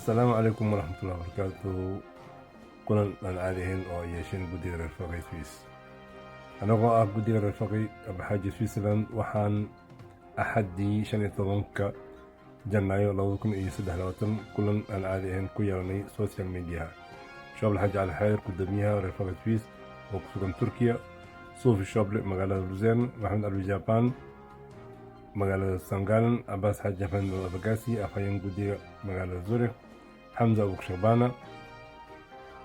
Asalaamu calaykum waraxmatullahi wabarakaatuhu. Kulan aan caadi ahayn oo ay yeesheen guddiga reer Faqi Swiss. Anagoo ah guddiga reer Faqi Abaxaaji Switzerland, waxaan Axaddii 15-ka Janaayo 2023 kulan aan caadi ahayn ku yeelanay social mediaha. Shooble Xaaji Cali Xeer, guddoomiyaha reer Faqi Swiss oo ku sugan Turkiya, Suufi Shooble, magaalada Luzern, Maxamed Alwi Jaban, magaalada St. Gallen, Cabaas Xaaji Axmed Abagaasi, afhayeen guddiga, magaalada Zurich, Xamza Abukshabana,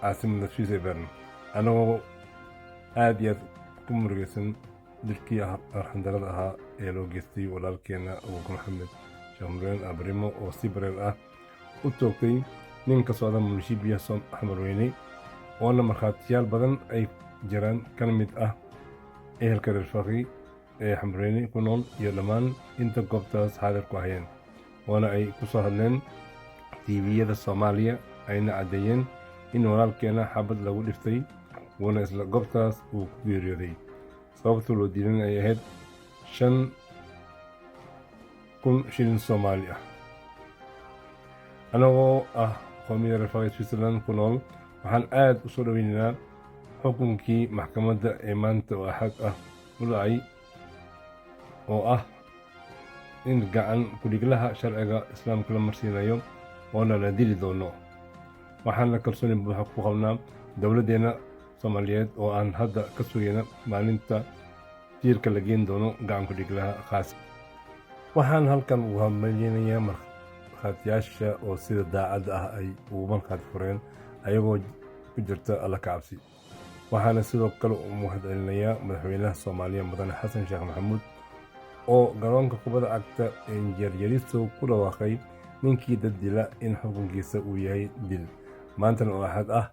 caasimada Swiss ee Bern. Anagoo aad iyo aad ku murugaysan dilkii arxandarada ahaa ee loo geystay walaalkeena Abuukar Maxamed Sheekh Mureen Abrimo, oo si bareer ah u toogtay nin ka socda munishibiya Xamarweyne, oona markhaatiyaal badan ay jiraan, kana mid ah ehelka reer Faqi ee Xamarweyne ku nool iyo dhammaan inta goobtaas xaadir ku ahayeen, oona ay ku soo hadleen TV-yada Soomaaliya, ayna caddeeyeen in walaalkeena xabad lagu dhiftay, wuuna isla goobtaas uu ku geeriyooday. Sababta loo diidan ay ahayd 5,000 shilin Soomaali ah. Anagoo ah qoomiyada reer Faqi Switzerland ku nool, waxaan aad u soo dhoweynaynaa xukunkii maxkamadda ee maanta oo Axad ah u dhacay, oo ah in gacan ku-dhiglaha sharciga Islaamka la marsiinayo, oona la dili doono. Waxaana kalsooni buuxa ku qabnaa dowladdeenna Soomaaliyeed, oo aan hadda ka sugayna maalinta tiirka la geen doono gacan ku-dhiglaha khaas. Waxaan halkan ugu hambalyeynayaa markhaatiyaasha oo sida daacadda ah ay ugu markhaati fureen, ayagoo ku jirta Alla ka cabsi. Waxaana sidoo kale u mahadcelinayaa madaxweynaha Soomaaliya, Mudane Xasan Sheekh Maxamuud, oo garoonka kubadda cagta ee Injineer Yariisow ku dhawaaqay ninkii dad dila in xukunkiisa uu yahay dil. Maantana oo Axad ah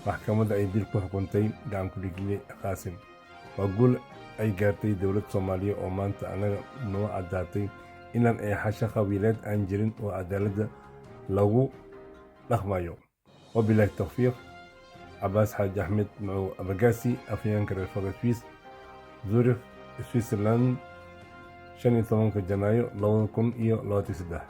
maxkamadda ay dil ku xukuntay gacan ku-dhiigle Qaasim. Waa guul ay gaartay dowladda Soomaaliya, oo maanta annaga noo caddaatay inaan eexasho qabiileed aan jirin oo cadaaladda lagu dhaqmayo. Wabilaahi tawfiiq. Cabaas Xaaji Axmed Macow Abagaasi, afhayeenka reer Faqi Swiss, Zurich, Switzerland, 15-ka Janaayo 2023.